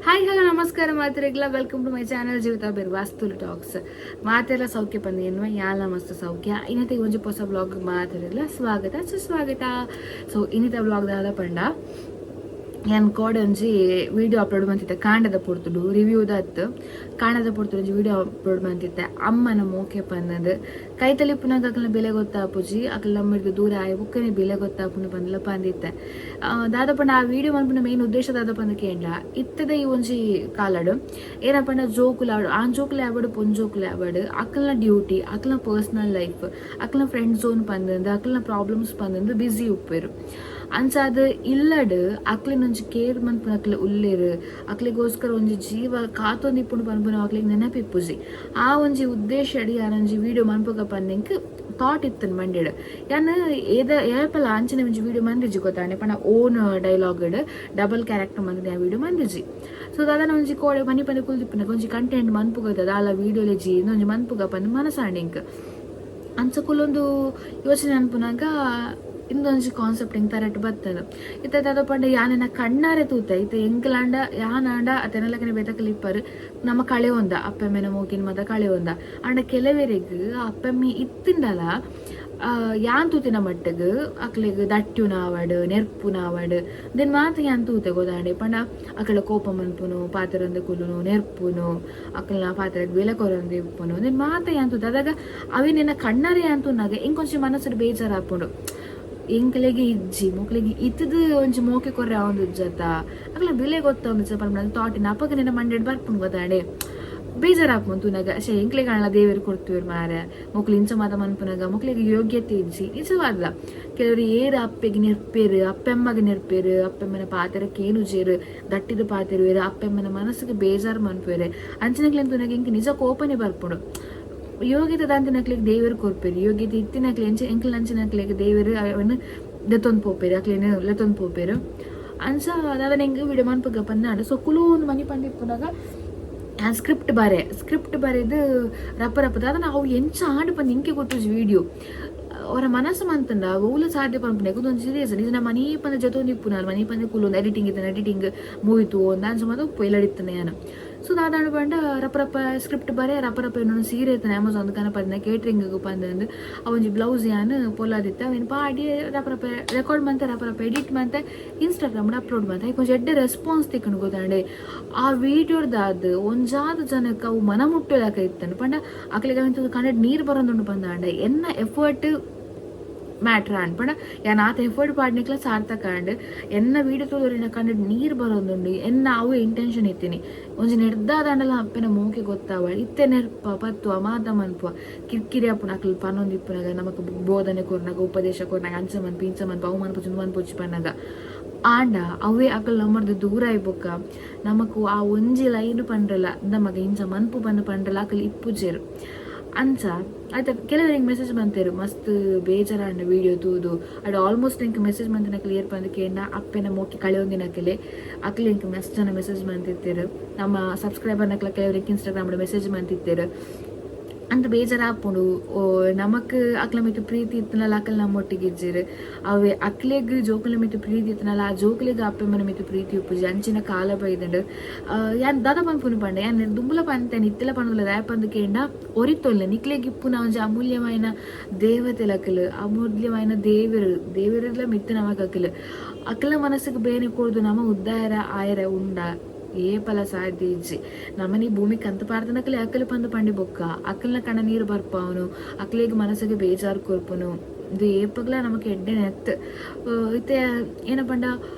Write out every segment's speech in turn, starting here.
Hi, hello, ನಮಸ್ಕಾರ ಮಾತೆರೆಗ್ಲ. Welcome to my channel ಜೀವಿತ ಬಿರ್ವಾಸ್ತುಲ್ tax. ಮಾತೆಲ್ಲ ಸೌಖ್ಯ ಪಂದ್ ಎನ್ನುವ, ಯಾಲ ಮಸ್ತ್ ಸೌಖ್ಯ. ಇನ್ನತೆ ಒಂಜಿ ಹೊಸ ಬ್ಲಾಗ್ ಮಾತೆರೆಗ್ಲ ಸ್ವಾಗತ, ಸುಸ್ವಾಗತ. ಸೊ ಇನ್ನಿತ ಬ್ಲಾಗ್ ದಾದ ಪಂಡ, ಯಾನ್ ಕೋಡೆ ಒಂಜಿ ವಿಡಿಯೋ ಅಪ್ಲೋಡ್ ಮಂತಿತ್ತೆ ಕಾಂಡದ ಪೊರ್ತುಡು. ರಿವ್ಯೂದ ಅತ್ತು, ಕಾಂಡದ ಪೊರ್ತುಡು ಒಂಜಿ ವಿಡಿಯೋ ಅಪ್ಲೋಡ್ ಮಂತಿತ್ತೆ. ಅಮ್ಮನ ಮೋಕೆ ಪನ್ನದು ಕೈತಲಿಪ್ಪುನಾಗ ಅಕಲ್ನ ಬೆಲೆ ಗೊತ್ತಾಪುಜಿ, ಅಕಲ್ ನಮ್ಮಿಡ್ದು ದೂರ ಆಯಿ ಬುಕ್ಕನೆ ಬೆಲೆ ಗೊತ್ತಾಪುಂಡು ಪಂದ್ಲ ಪಂದಿತ್ತೆ. ದಾದ ಪಂಡ, ಆ ವಿಡಿಯೋ ಮನ್ಪುನ ಮೇನ್ ಉದ್ದೇಶ ದಾದ ಪಂದ್ ಕೇಂಡ, ಇತ್ತದ ಈ ಒಂಜಿ ಕಾಲಡು ಏನಪ್ಪಂಡ, ಜೋಕುಲಾಡು, ಆನ್ ಜೋಕುಲು ಯಾವಡು, ಪೊನ್ ಜೋಕುಲು ಯಾವಡು, ಅಕಲ್ನ ಡ್ಯೂಟಿ, ಅಕಲ್ನ ಪರ್ಸನಲ್ ಲೈಫ್, ಅಕಲ್ನ ಫ್ರೆಂಡ್ ಝೋನ್ ಪಂದಂದು, ಅಕಲ್ನ ಪ್ರಾಬ್ಲಮ್ಸ್ ಪಂದಂದು ಬ್ಯುಸಿ ಉಪ್ಪೇರು. ಅಂಚಾದ್ ಇಲ್ಲಡ್ ಅಕ್ಲೆನ ಒಂಜಿ ಕೇರ್ ಮನ್ಪುನ ಅಕ್ಲೆ ಉಲ್ಲೇರು, ಅಕ್ಲೆಗೋಸ್ಕರ ಒಂಜಿ ಜೀವ ಕಾತೊಂದಿಪ್ಪುಂಡು ಪನ್ಪುನ ಅಕ್ಲೆಗ್ ನೆನಪಿಪ್ಪುಜಿ. ಆ ಒಂಜಿ ಉದ್ದೇಶ ಅಡಿ ಯಾನೊಂಜಿ ವಿಡಿಯೋ ಮನ್ಪುಗ ಪಂದ್ ಥಾಟ್ ಇತ್ತನ್ ಮಂಡೆಡ್. ಯಾನ್ ಏದ ಏಪಲ ಅಂಚನೆ ಒಂಜಿ ವಿಡಿಯೋ ಮಂದಿಜಿ ಗೊತ್ತಾನೆ ಪಂಡ, ಓನ್ ಡೈಲಾಗ್ ಡಬಲ್ ಕ್ಯಾರೆಕ್ಟರ್ ಮಂದಿನ ವಿಡಿಯೋ ಮಂದಿಜಿ. ಸೊ ದಾದನ ಒಂಜಿ ಕೋಡೆ ಮನಿ ಪಂದ್ ಕುಲ್ದಿಪ್ಪುನಗ ಒಂಜಿ ಕಂಟೆಂಟ್ ಮನ್ಪುಗ, ದಾಲ ವಿಡಿಯೋಲೆಜಿ ಒಂಜಿ ಮನ್ಪುಗ ಪಂದ್ ಮನಸಾಂಡ್ ಎಂಕ್. ಅಂಚ ಕುಲೊಂದು ಯೋಚನೆ ಅನ್ಪುನಾಗ ಇಂದೊಂಜಿ ಕಾನ್ಸೆಪ್ಟ್ ಹಿಂಗ್ ತರಟ್ ಬರ್ತದೆ. ಇತ್ತ ದಾದ ಪಂಡ, ಯಾನೆನ ಕಣ್ಣಾರೆ ತೂತ. ಇತ್ತ ಎಂಕ್ಲಾಂಡ, ಯಾನಾಂಡ ಅತೆನಲಕನೆ ಬೇತಕಲಿ ಇಪ್ಪರು, ನಮ್ಮ ಕಳೆ ಒಂದ ಅಪ್ಪೆಮ್ಮೆನ ಮೋಕಿನ ಮತ ಕಳೆ ಒಂದ. ಆಂಡ ಕೆಲವರೆಗ್ ಅಪ್ಪೆಮ್ಮೆ ಇತ್ತಿಂಡಲ, ಯಾನ್ ತೂತಿನ ಮಟ್ಟಗ್ ಅಕ್ಲೆಗ್ ದಟ್ಯುನ ಆವಡ್, ನೆರ್ಪುನ ಆವಡ್, then ಮಾತ ಯಾನ್ ತೂತೆ ಗೊತ್ತಾಂಡೆ. ಪಂಡ ಅಕಲ ಕೋಪ ಮನ್ಪುನು, ಪಾತೆರಂದೆ ಕುಲ್ಲುನು, ನೆರ್ಪುನು, ಅಕಲ್ನ ಪಾತೆರಗ್ ಬೆಲೆ ಕೊರಂದೆ ಇಪ್ಪುನು, then ಮಾತ ಯಾನ್ ತೂತೆ. ಅದಾಗ ಅವೇನೆನ್ನ ಕಣ್ಣಾರೆ ಯಾನ್ ತೂನಾಗ ಇಂಕೊಂಚ ಮನಸ್ಸುಡು ಬೇಜಾರಾಪುಂಡು. ಎಂಕ್ಲೆಗೆ ಇಜ್ಜಿ, ಮೊಕ್ಲೆಗೆ ಇತ್ತದು ಒಂಜಿ ಮೋಕೆ ಕೊರ್ರೆ ಆವೊಂದು ಇಜ್ಜತ್ತ, ಅಕ್ಲೆ ಬೆಲೆ ಗೊತ್ತೊಂದು ಪನ್ಪುನ ಥಾಟಿನ ಅಪಗ ನಿನ್ನ ಮಂಡೆಡ್ ಬರ್ಪುಂಡು ಗೊತ್ತಾಂಡೆ. ಬೇಜಾರಾಪುಂಡು ತೂನಾಗ. ಶೇ, ಎಂಕ್ಲೆಗ್ ಆಂಡಲ ದೇವೆರ್ ಕೊಡ್ತುವೆರ್ ಮಾರೆ, ಮೊಕ್ಲು ಇಂಚ ಮಾತ ಮನ್ಪುನಾಗ ಮೊಕ್ಲೆಗ್ ಯೋಗ್ಯತೆ ಇಜ್ಜಿ. ನಿಜವಾದ್ಲ ಕೆಲವರು ಏರ್ ಅಪ್ಪೆಗ್ ನೆರ್ಪೆರ್, ಅಪ್ಪೆಮ್ಮಗ್ ನೆರ್ಪೆರ್, ಅಪ್ಪೆಮ್ಮನ ಪಾತೆರ ಕೇನುಜೆರ್, ದಟ್ಟಿದ ಪಾತೆರುವೆರ್, ಅಪ್ಪೆಮ್ಮನ ಮನಸ್ಸಿಗೆ ಬೇಜಾರು ಮನ್ಪುವೆರ್, ಅಂಚಿನಕ್ಲೆನ್ ತೂನಾಗ ಎಂಕ್ ನಿಜ ಕೋಪನೆ ಬರ್ಪುಂಡು. ಯೋಗ್ಯತೆ ದಾಂತಿನಕ್ಲೆಗ್ ದೇವೆರ್ ಕೊರ್ಪೆರ್, ಯೋಗ್ಯತೆ ಇತ್ತಿನಕ್ಲೆ ಎಂಚ ಎಂಕ್ಲ ಅಂಚಿನಕ್ಲೆಗ್ ದೇವೆರ್ ಅವನ್ ದೆತ್ತೊಂದು ಪೋಪೆರ್, ಅಕ್ಲೆನ್ ಲೆತ್ತೊಂದು ಪೋಪೆರ್. ಅಂಚ ದಾದ ಎಂಕ್ ವಿಡಿಯೋ ಮನ್ಪುಗ ಪಂದಾಂಡ. ಸೊ ಕುಲು ಒಂದು ಮನಿ ಪಂದ್ ಇಪ್ಪುನಾಗ ಸ್ಕ್ರಿಪ್ಟ್ ಬರೆ, ಸ್ಕ್ರಿಪ್ಟ್ ಬರೆದು ರಪ್ಪ ರಪ್ಪ ದಾದ ಅವು ಎಂಚ ಆಂಡ್ ಪಂದ್ ಇಂಕೆ ಗೊತ್ತುಜಿ. ವಿಡಿಯೋ ಅವರ ಮನಸ್ಸು ಮಂತಂಡ ಒವ್ಲ ಸಾಧ್ಯ ಪನ್ಪುನೆ ಒಂಜಿ ರೀಸನ್ ಇದು. ಮನಿ ಪಂದ ಜೊತೆ ಇಪ್ಪುನಾಲ್ ಮನಿ ಪಂದ ಕುಲ್ಲೊಂದು ಎಡಿಟಿಂಗ್ ಇತ್ತನ, ಎಡಿಟಿಂಗ್ ಮೂವಿತು ಒಂದು ಅಂಚ ಮಾತ ಉಪ್ಪು ಇಲ್ಲಡಿತ್ತನೆ ಯಾನು. ಸೊ ದಾದಾಂಡ ಪಂಡ, ರಪ್ಪ ರಪ್ಪ ಸ್ಕ್ರಿಪ್ಟ್ ಬರೆ, ರಪ್ಪ ರಪ್ಪ ಇನ್ನೊಂದು ಸೀರೆ ಇತ್ತಾನೆ ಅಮೆಝಾನ್ ಕನಪದಿನ ಕೇಟ್ರಿಂಗ್ ಪಂದಂದು, ಆ ಒಂಜಿ ಬ್ಲೌಸ್ ಯಾನ್ ಪೊಲಾದಿತ್ತ, ಅವೇನು ಪಾಡಿ ರಪ್ಪ ರಪ್ಪ ರೆಕಾರ್ಡ್ ಮಂತೆ, ರಪ್ಪ ರಪ್ಪ ಎಡಿಟ್ ಮಂತೆ, ಇನ್ಸ್ಟಾಗ್ರಾಮ್ ಅಪ್ಲೋಡ್ ಮಂತೆ. ಕೊಂಚ ಎಡ್ಡೆ ರೆಸ್ಪಾನ್ಸ್ ತಿಕ್ಕಂಡು ಗೊತ್ತಾಂಡೆ. ಆ ವಿಡಿಯೋದಾದ್ ಒಂಜಾದ ಜನಕ್ಕೆ ಅವು ಮನ ಮುಟ್ಟುಲಾಕ ಇತ್ತನು ಪಂಡ, ಅಕ್ಲೆಗ್ ಅವೆಂತದು ಕಣ್ಣಡ್ ನೀರು ಬರೋದುಂಡು ಪಂದಾಂಡ ಎನ್ನ ಎಫರ್ಟ್ ಮ್ಯಾಟ್ರ್ ಆಂಡ್. ಪಂಡ ಯಾನ್ ಆತ ಎಫರ್ಟ್ ಪಾಡ್ನಿಕ್ಲ ಸಾರ್ಥಕ ಆಂಡ್. ಎನ್ನ ವೀಡಿಯೋ ತೂದರಿನ ಕಣ್ಣಡ್ ನೀರು ಬರೋದುಂಡು, ಎನ್ನ ಅವು ಇಂಟೆನ್ಷನ್ ಇತ್ತೀನಿ. ಒಂಜಿ ನೆಡ್ದಾದಂಡಲ ಅಪ್ಪೆನ ಮೋಕೆ ಗೊತ್ತಾವಳ್. ಇತ್ತೆ ನೆರ್ಪ ಪತ್ತುವ ಮಾತ ಮನ್ಪುವ, ಕಿರ್ಕಿರಿ ಅಪ್ಪುನ ಅಕ್ಲು ಪನೊಂದು ಇಪ್ಪುನಾಗ, ನಮಕ್ ಬೋಧನೆ ಕೊರ್ನಾಗ, ಉಪದೇಶ ಕೊರ್ನಾಗ, ಅಂಚ ಮನ್ಪು, ಇಂಚ ಮನ್ಪು, ಅವು ಮನ್ಪುಚಿ, ಉಂದು ಮನ್ಪುಚಿ ಪನ್ನಾಗ. ಆಂಡ ಅವೇ ಅಕಲ್ ನಮ್ಮರ್ದು ದೂರ ಆಯ್ಬೊಕ್ಕ ನಮಕು ಆ ಒಂಜಿ ಲೈನ್ ಪಂಡ್ರಲ್ಲ, ನಮಗ ಇಂಚ ಮನ್ಪು ಪಂದ್ ಪಂಡ್ರಲ್ಲ, ಅಕಲ್ ಇಪ್ಪುಜೆರು. ಅಂಚ ಆಯ್ತಾ, ಕೆಲವರಿಗೆ ಮೆಸೇಜ್ ಬಂತೇರು, ಮಸ್ತ್ ಬೇಜಾರಾಂಡ ವಿಡಿಯೋ ತೂದು. ಅಡ್ ಆಲ್ಮೋಸ್ಟ್ ಎಂಕ್ ಮೆಸೇಜ್ ಮಂತಿನ ಕ್ಲಿಯರ್ ಪಂದ್ ಕೇಂಡ, ಅಪ್ಪೆನ ಮೋಕೆ ಕಳೆಯೊಂದಿನಕಲೆ ಅಕ್ಲೆ ಎಂಕ್ ಮಸ್ತ್ ಜನ ಮೆಸೇಜ್ ಮಂತಿತ್ತೇರು. ನಮ್ಮ ಸಬ್ಸ್ಕ್ರೈಬರ್ ನಕ್ಲ ಕೆಲವರಿಗೆ ಇನ್ಸ್ಟಾಗ್ರಾಮ್ ಮೆಸೇಜ್ ಮಂತಿತ್ತೇರು. ಅಂತ ಬೇಜಾರಾಪುಂಡು. ಓ, ನಮಕ್ ಅಕ್ಲ ಮಿತ್ತು ಪ್ರೀತಿ ಇತ್ತನಲ್ಲ, ಅಕಲ್ ನಮ್ಮೊಟ್ಟಿಗೆ ಇಜ್ಜೆರ್. ಅವೆ ಅಕ್ಲೆಗ್ ಜೋಕುಲ ಮಿತ್ತು ಪ್ರೀತಿ ಇತ್ತನಲ್ಲ, ಆ ಜೋಕುಲೆಗ್ ಅಪ್ಪೆಮ್ಮನ ಮಿತ್ತು ಪ್ರೀತಿ ಉಪ್ಪುಜಿ. ಅಂಚಿನ ಕಾಲ ಬೈದಂಡು. ಯಾನ್ ದಾದ ಪನ್ಪುನು ಪಂಡ, ಯಾನ್ ದುಂಬುಲ ಪಂತೇನೆ, ಇತ್ತೆಲ ಪನೊಂದುಲ್ಲೆ. ದಾಯೆ ಪಂದ್ ಕೇಂಡ, ಒರಿತೊಲ್ಲೆ ನಿಕ್ಲೆಗ್ ಇಪ್ಪುನ ಒಂಜಿ ಅಮೂಲ್ಯವಾಯಿನ ದೇವತೆಲಕಲು, ಅಮೂಲ್ಯವಾಯಿನ ದೇವೆರು, ದೇವೆರೆರ್ಲ ಮಿತ್ತು ನಮಕ್ ಅಕಲು. ಅಕಲ್ನ ಮನಸ್ಸಿಗೆ ಬೇನೆ ಕೊರ್ದು ನಮ ಉದ್ದಾರ ಆಯರೆ ಉಂಡ? ಏಪಲ ಸಾಧ್ಯ ಇಜ್ಜಿ. ನಮನಿ ಭೂಮಿ ಕಂತ ಪಾಡ್ದನಕಲೆ ಅಕಲು ಪಂದ್ ಪಂಡಿ ಬೊಕ್ಕ ಅಕಲ್ನ ಕಣ್ಣ ನೀರು ಬರ್ಪಾವನು, ಅಕ್ಲೆಗ್ ಮನಸ್ಸಿಗೆ ಬೇಜಾರು ಕೊರ್ಪುನು, ಇದು ಏಪಗ್ಲ ನಮಕ್ ಎಡ್ಡೆ ನೆತ್. ಇತ್ತೆ ಏನಪಂಡ,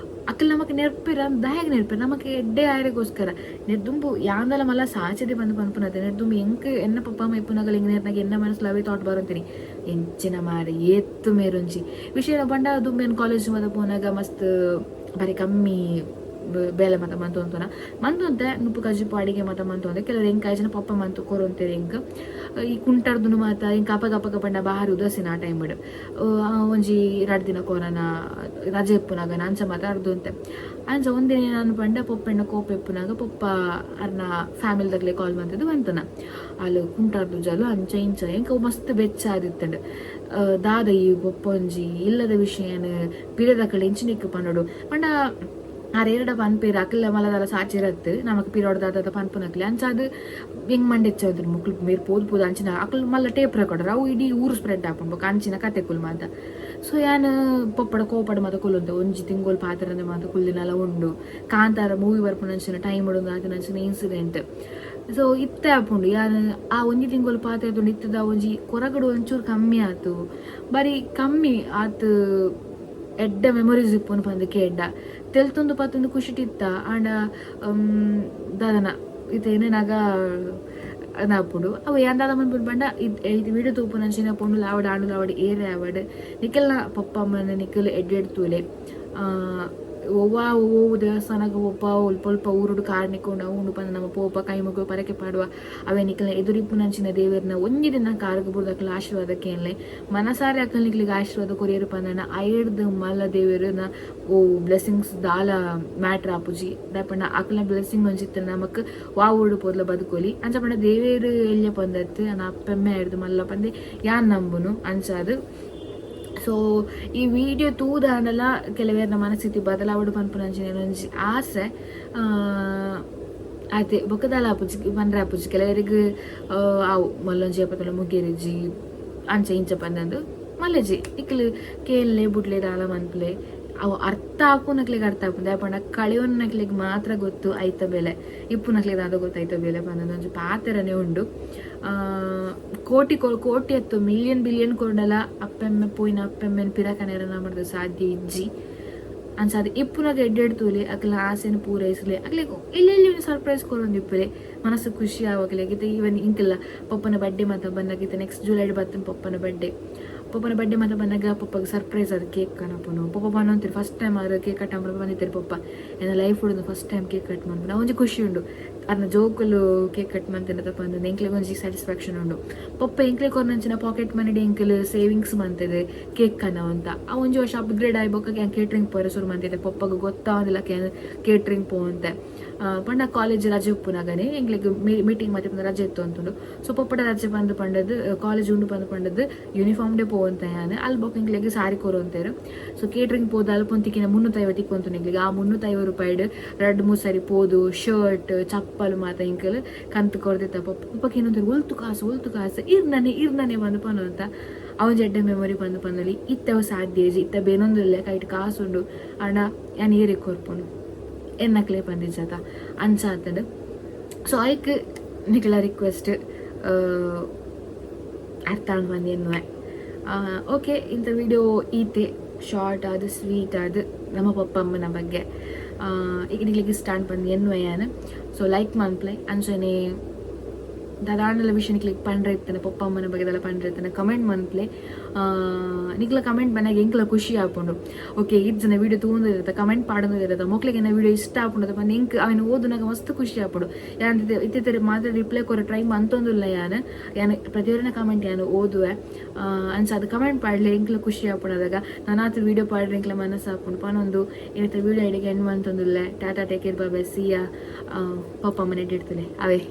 ಅಕಲ್ ನಮಕ್ ನೆರ್ಪೆರ್ ದಾಯೆಗ್ ನೆರ್ಪೆರ್? ನಮಕ್ ಎಡ್ಡೆ ಆಯರೆಗೋಸ್ಕರ. ನೆರ್ದುಂಬು ಯಾಂದಲ ಮಲ್ಲ ಸಾಚದೆ ಬಂದು ಪನ್ಪುನತೆ. ನೆರ್ದುಂಬು ಎಂಕ್ ಎನ್ನ ಪಪ್ಪ ಅಮ್ಮ ಇಪ್ಪುನಗಲ ಎಂಕ್ ನೆರ್ನಾಗ ಎನ್ನ ಮನಸ್ಸುಲ ಅವೇ ಥಾಟ್ ಬರೊಂತೀನಿ, ಎಂಚಿನ ಮಾರೆ ಏತ್ ಮೇರೊಂಜಿ ವಿಷಯ ಪಂಡ. ದುಂಬು ಏನ್ ಕಾಲೇಜ್ ಮತ ಪೋನಾಗ ಮಸ್ತ್ ಬಾರಿ ಕಮ್ಮಿ ಬೇಲೆ ಮಾತ ಮಂತೊಂತುನ ಮಂತೊಂತೆ, ನುಪ್ಪು ಕಜಿಪು ಅಡಿಗೆ ಮಾತ ಮಂತೊಂತೆ. ಕೆಲವರು ಎಂಕ್ ಐಜನ ಪಪ್ಪ ಮಂತು ಕೊರೊಂತೆರ್ ಎಂಕ್. ಈ ಕುಂಟರ್ದುನು ಮಾತ ಎಂಕ್ ಅಪಗ ಅಪಗ ಪಂಡ ಬಾರಿ ಉದಾಸೀನ. ಆ ಟೈಮ್ ಒಂಜಿ ರಡ್ಡ್ ದಿನ ಕೊರನ ರಜೆ ಇಪ್ಪುನಾಗ ಅಂಚ ಮಾತ ಅರ್ದೊಂತೆ. ಅಂಚ ಒಂದಿನ ನಾನು ಪಂಡ, ಪೊಪ್ಪೆಣ್ಣ ಕೋಪ ಇಪ್ಪುನಾಗ ಪೊಪ್ಪ ಅರ್ನ ಫ್ಯಾಮಿಲಿ ದಕ್ಲೆ ಕಾಲ್ ಮಂತದ್ದು ಬಂತನ ಅಲ್ ಕುಂಟಾರ್ದು ಜಲು ಅಂಚ ಇಂಚ. ಎಂಕ್ ಅವು ಮಸ್ತ್ ಬೆಚ್ಚ ಆದಿತ್ತಂಡ್. ದಾದ ಈ ಪೊಪ್ಪ ಒಂಜಿ ಇಲ್ಲದ ವಿಷಯನ ಪಿರದಕಲೆ ಎಂಚಿನೆಕ್ ಪನೊಡು ಪಂಡ. ಆರ್ ಏರೆಡ ಪನ್ಪೆರ್ ಅಕ್ಲ ಮಲ್ಲ ಸಾಚಿರತ್ತ್ ನಮಕ್ ಪಿರೋಡ್ ದಾದ ಪನ್ಪುನಕ್ಲೆ ಅಂಚಾದ್ ಎಂಕ್ ಮಂಡೆ ಹೆಚ್ಚಾದ್ ಮುಕ್ಲು ಮೇರ್ ಪೋದು ಪೋದು ಅಂಚಿನ ಅಕ್ಲು ಮಲ್ಲ ಟೇಪ್ ರೆಕಾರ್ಡರ್ ಅವು ಇಡೀ ಊರು ಸ್ಪ್ರೆಡ್ ಆಪುಂಡು ಬೊಕ್ಕ ಅಂಚಿನ ಕತೆಕುಲು ಮಾತ. ಸೊ ಯಾನ್ ಪೊಪ್ಪಡ ಕೋಪಡ ಮಾತ ಕುಲ್ಲುಂತೆ ಒಂಜಿ ತಿಂಗೊಲು ಪಾತೆರಂದೆ ಮಾತ ಕುಲ್ಲಿನಲ ಉಂಡು. ಕಾಂತಾರ ಮೂವಿ ಬರ್ಪುನಂಚಿನ ಟೈಮ್ ಉಂಡು ಆತಿನಂಚಿನ ಇನ್ಸಿಡೆಂಟ್. ಸೊ ಇತ್ತೆ ಆಪುಂಡು ಯಾನ್ ಆ ಒಂಜಿ ತಿಂಗೊಲು ಪಾತೆರ್ದುಂಡು ಇತ್ತದ ಒಂಜಿ ಕೊರಗಡು ಒಂಚೂರು ಕಮ್ಮಿ ಆತು ಬಾರಿ ಕಮ್ಮಿ ಆತ್ ಎಡ್ಡೆ ಮೆಮೊರೀಸ್ ಇಪ್ಪುನು ಪಂದ್ ಕೇಂಡ ತೆಲ್ತೊಂದು ಪತ್ತೊಂದು ಖುಷಿಟಿತ್ತ ಆಂಡ ದಾದನ ಇತ್ತೆ ಎನ್ನಿನಗ ಆಪುಂಡು ಅವು ಯಾನ್ ದಾದ ಮನ್ಪುನು ಪಂಡ ಇತ್ತೆ ವೀಡಿಯೋ ತೂಪುನಂಚಿನ ಪೊಣ್ಣುಲು ಆವಡ್ ಆಣುಲು ಆವಡ್ ಏರೇ ಆವಡ್ ನಿಕಲ್ನ ಪಪ್ಪ ಅಮ್ಮನ ನಿಕಲ್ ಎಡ್ಡೆಡ್ ತೂಲೆ. ಒವ್ವಾ ಒವ್ವು ದೇವಸ್ಥಾನಗ್ ಪೋಪ ಒಲ್ಪ ಒಲ್ಪ ಊರುಡು ಕಾರ್ಣಿಕ ಉಂಡು ಅವು ಉಂಡು ಪಂದ್ ನಮ ಪೋಪ ಕೈ ಮುಗಿವ ಪರಕೆ ಪಾಡುವ ಅವೇ ನಿಕಲ್ನ ಎದುರಿಪ್ಪುನಂಚಿನ ದೇವೆರ್ನ ಒಂಜಿ ದಿನ ಕಾರ್ಗ್ ಬೂರ್ದು ಅಕಲ್ನ ಆಶೀರ್ವಾದ ಕೇನ್ಲೆ ಮನಸಾರೆ ಅಕಲ್ ನಿಕ್ಲೆಗ್ ಆಶೀರ್ವಾದ ಕೊರಿಯೆರ್ ಪಂದಾಂಡ ಅಯಿಡ್ದ್ ಮಲ್ಲ ದೇವೆರ್ನ ಒವು ಬ್ಲೆಸ್ಸಿಂಗ್ಸ್ ದಾಲ ಮ್ಯಾಟರ್ ಆಪುಜಿ ದಾಯೆ ಪಂಡ ಅಕಲ್ನ ಬ್ಲೆಸ್ಸಿಂಗ್ ಒಂಜಿ ಇತ್ತ್ಂಡ ನಮಕ್ ವಾ ಊರುಡು ಪೋದುಲ ಬದುಕೊಲಿ ಅಂಚ ಪಂಡ ದೇವೆರ್ ಎಲ್ಯ ಪಂದತ್ತ್ ಎನ್ನ ಅಪ್ಪೆಮ್ಮೆ ಅಯಿಡ್ದ್ ಮಲ್ಲ ಪಂದ್ ಯಾನ್ ನಂಬುನು ಅಂಚಾದ್. ಸೊ ಈ ವಿಡಿಯೋ ತೂದಾಂಡಲ ಕೆಲವೆರ್ನ ಮನಸ್ಥಿತಿ ಬದಲಾವೊಡು ಪನ್ಪುನಂಚಿನ ಒಂಜಿ ಆಸೆ. ಆತೆ ಬೊಕ್ಕ ದಾಲ ಆಪುಜಿ ಪಂಡ್ರೆ ಆಪುಜಿ ಕೆಲವೆರೆಗ್ ಆವು ಮಲ್ಲೊಂಜಿ ಏಪತಲ ಮುಗಿಯೆರಿಜ್ಜಿ ಅಂಚ ಇಂಚ ಪಂದಂದ್ ಮಲ್ಲೆಜಿ ನಿಕ್ಲ್ ಕೇನ್ಲೆ ಬುಡ್ಲೆ ದಾಲ ಮನ್ಪುಲೆ ಅವು ಅರ್ಥ ಆಪುನಕ್ಲೆಗ್ ಅರ್ಥ ಆಪುಂಡು ದಾಯೆ ಪಂಡ ಕಳೆಯೊನ್ನಕ್ಲೆಗ್ ಮಾತ್ರ ಗೊತ್ತು ಐತ ಬೆಲೆ ಇಪ್ಪುನಕ್ಲೆಗ್ ದಾದ ಗೊತ್ತು ಐತ ಬೆಲೆ ಪಂದ್ ಒಂಜಿ ಪಾತೆರನೆ ಉಂಡು. ಕೋಟಿ ಕೋಟಿ ಅತ್ತು ಮಿಲಿಯನ್ ಬಿಲಿಯನ್ ಕೊರ್ಂಡಲ ಅಪ್ಪೆಮ್ಮೆ ಪೋಯಿನ ಅಪ್ಪೆಮ್ಮೆನ್ ಪಿರ ಕನೆರೆ ನಮಡ್ದ್ ಸಾಧ್ಯ ಇಜ್ಜಿ. ಅಂಚಾದ್ ಇಪ್ಪುನಗ ಎಡ್ಡೆಡ್ ತೂಲೆ ಅಕ್ಲೆನ ಆಸೆನ್ ಪೂರೈಸ್ಲೆ ಅಕ್ಲೆಗ್ ಎಲ್ಯ ಎಲ್ಯ ಒಂಜಿ ಸರ್ಪ್ರೈಸ್ ಕೊರೊಂದಿಪ್ಪುಲೆ ಮನಸ್ಸು ಖುಷಿ ಆವು ಅಕ್ಲೆಗ್. ಇತ್ತೆ ಈವನ್ ಇಂಕಲ್ಲ ಪೊಪ್ಪನ ಬರ್ಡೇ ಮಾತ ಬನ್ನಗ ಇತ್ತೆ ನೆಕ್ಸ್ಟ್ ಜುಲೈಡ್ ಬತ್ತುಂಡು ಪೊಪ್ಪನ ಬರ್ಡೇ. ಪೊಪ್ಪನ ಬರ್ಡೇ ಮಾತ ಬನ್ನಗ ಪೊಪ್ಪಗ್ ಸರ್ಪ್ರೈಸ್ ಆದ್ ಕೇಕ್ ಕನಪುನು. ಪೊಪ್ಪ ಪನೊಂತೆರ್ ಫಸ್ಟ್ ಟೈಮ್ ಆರ್ ಕೇಕ್ ಕಟ್ ಮನ್ಪುನ ಪಂದಿತ್ತೆರ್ ಪೊಪ್ಪ ಎನ್ನ ಲೈಫ್ ಡ್ ಉಂದು first time cake cut ಮನ್ಪುನ ಒಂಜಿ ಖುಷಿ ಉಂಡು. ಅರ್ನ ಜೋಕುಲು ಕೇಕ್ ಕಟ್ ಮಂತಿನ ಪಂದ್ ಎಂಕ್ಲೆಗ್ ಒಂಜಿ ಸ್ಯಾಟಿಸ್ಫ್ಯಾಕ್ಷನ್ ಉಂಡು. ಪೊಪ್ಪ ಎಂಕ್ಲೆಗ್ ಕೊರ್ನಂಚಿನ ಪಾಕೆಟ್ ಮನಿಡ್ ಎಂಕುಲು ಸೇವಿಂಗ್ಸ್ ಮಂತುದು ಕೇಕ್ ಕನವಂತ ಆ ಒಂಜಿ ವರ್ಷ ಅಪ್ಗ್ರೇಡ್ ಆಯಿ ಬೊಕ್ಕ ಯಾನ್ ಕೇಟರಿಂಗ್ ಪೋಯೆರೆ ಸುರು ಮಂತಿದ್ದೆ. ಪೊಪ್ಪಗ್ ಗೊತ್ತಾವಂದಿಲ್ಲ ಯಾನ್ ಕೇಟರಿಂಗ್ ಪೋವಂತೆ ಪಂಡ ಕಾಲೇಜ್ ರಜೆ ಉಪ್ಪುನಗನೆ ಎಂಕ್ಲೆಗ್ ಮೀಟಿಂಗ್ ಮಲ್ತಿಪ್ಪುನ ರಜೆ ಇತ್ತು ಅಂತುಂಡು. ಸೊ ಪೊಪ್ಪಡ ರಜೆ ಪಂದ್ ಪಂಡದ್ ಕಾಲೇಜ್ ಉಂಡು ಪಂದ್ ಪಂಡದ್ ಯೂನಿಫಾರ್ಮ್ ಡೇ ಪೋವಂತ ಯಾನ್ ಅಲ್ ಬೊಕ್ಕ ಎಂಕ್ಲೆಗ್ ಸಾರಿ ಕೊರೊಂತೆರ್. ಸೊ ಕೇಟರಿಂಗ್ ಪೋದು ಅಲ್ಪ ತಿಕ್ಕಿನ 350 ತಿಕ್ಕೊಂತು ಎಂಕ್ಲೆಗ್. ಆ 350 ರೂಪಾಯಿಡ್ ರಡ್ಡ್ ಮೂಜಿ ಸಾರಿ ಪೋದು ಶರ್ಟ್ ಚಪ್ಪಲ್ ಮಾತ ಎಂಕುಲು ಕಂತ್ ಕೊರ್ದಿತ್ತ. ಪೊಪ್ಪ ಕೇನೊಂತೆರ್ ಒಲ್ತು ಕಾಸು ಒಲ್ತು ಕಾಸು ಇರ್ನನೆ ಇರ್ನನೆ ಪಂದ್ ಪನೊಂತ ಅವೊಂಜಿ ಎಡ್ಡೆ ಮೆಮೊರಿ ಪಂದ್ ಪನೊಲಿ. ಇತ್ತೆ ಅವು ಸಾಧ್ಯ ಇಜ್ಜಿ ಇತ್ತೆ ಬೇನೊಂದುಲ್ಲೆ ಕೈಟ್ ಕಾಸುಂಡು ಆಂಡ ಯಾನ್ ಏರೆಗ್ ಕೊರ್ಪುನು ಎನ್ನಕ್ಲೆ ಪಂದಿಜ್ಜತ ಅಂಚ ಆತ್ಂಡ್. ಸೊ ಐಕ್ ನಿಕಲ ರಿಕ್ವೆಸ್ಟ್ ಅರ್ಥ ಆಂಡ್ ಪಂದ್ ಎನ್ನುವೆ. ಓಕೆ ಇಂಥ ವಿಡಿಯೋ ಈತೆ ಶಾರ್ಟ್ ಆದ್ ಸ್ವೀಟ್ ಆದ್ ನಮ್ಮ ಪಪ್ಪ ಅಮ್ಮನ ಬಗ್ಗೆ ಈಗ ನಿಕ್ಲೆಗ್ ಇಷ್ಟ ಆಂಡ್ ಪಂದ್ ಎನ್ನುವೆ ಯಾನ್. ಸೊ ಲೈಕ್ ಮನ್ಪುಲೆ ಅಂಚನೆ ದಾದಾಂಡಲ ವಿಷಯ ನಿಕ್ಲೆಗ್ ಪಂಡ್ರೆ ಇತ್ತಂಡ ಪಪ್ಪ ಅಮ್ಮನ ಬಗ್ಗೆ ದಾಲ ಪಂಡ್ರೆ ಇತ್ತಂಡ ಕಮೆಂಟ್ ಮನ್ಪುಲೆ. ನಿಕ್ಲ ಕಮೆಂಟ್ ಬನ್ನಗ ಎಂಕ್ಲ ಖುಷಿ ಆಪುಂಡು. ಓಕೆ ಈತ್ ಜನ ವಿಡಿಯೋ ತೂವೊಂದು ಕಮೆಂಟ್ ಪಾಡೊಂದು ಮೊಕ್ಲೆಗ್ ಎನ್ನ ವಿಡಿಯೋ ಇಷ್ಟ ಆಪುಂಡು ಪಂದ್ ಎಂಕ್ ಅವೆನ್ ಓದುನಗ ಮಸ್ತ್ ಖುಷಿ ಆಪುಂಡು. ಯಾನ್ ಇತ್ತೆ ಮಾತ್ರ ರಿಪ್ಲೈ ಕೊರ ಟ್ರೈ ಮಂತೊಂದುಲ್ಲ ಯಾನ್ ಯಾನ್ ಪ್ರತಿಯೊರಿನ ಕಮೆಂಟ್ ಯಾನ್ ಓದುವೆ. ಅಂಚ ಅದು ಕಮೆಂಟ್ ಪಾಡ್ಲೆ ಎಂಕ್ಲ ಖುಷಿ ಆಪುಂಡು. ಅದಾಗ ನಾನಾತ್ ವಿಡಿಯೋ ಪಾಡ್ರೆ ಎಂಕ್ಲ ಮನಸ್ಸು ಆಪುಂಡು ಪನೊಂದು ಇನಿತ ವಿಡಿಯೋ ಇಡೆಗ್ ಎಂಡ್ ಮಂತೊಂದುಲ್ಲೆ. Tata take care bye see ya. ಪಪ್ಪ ಅಮ್ಮನ ಎಡ್ಡೆ ಇಡ್ತಲೆ ಅವೇ.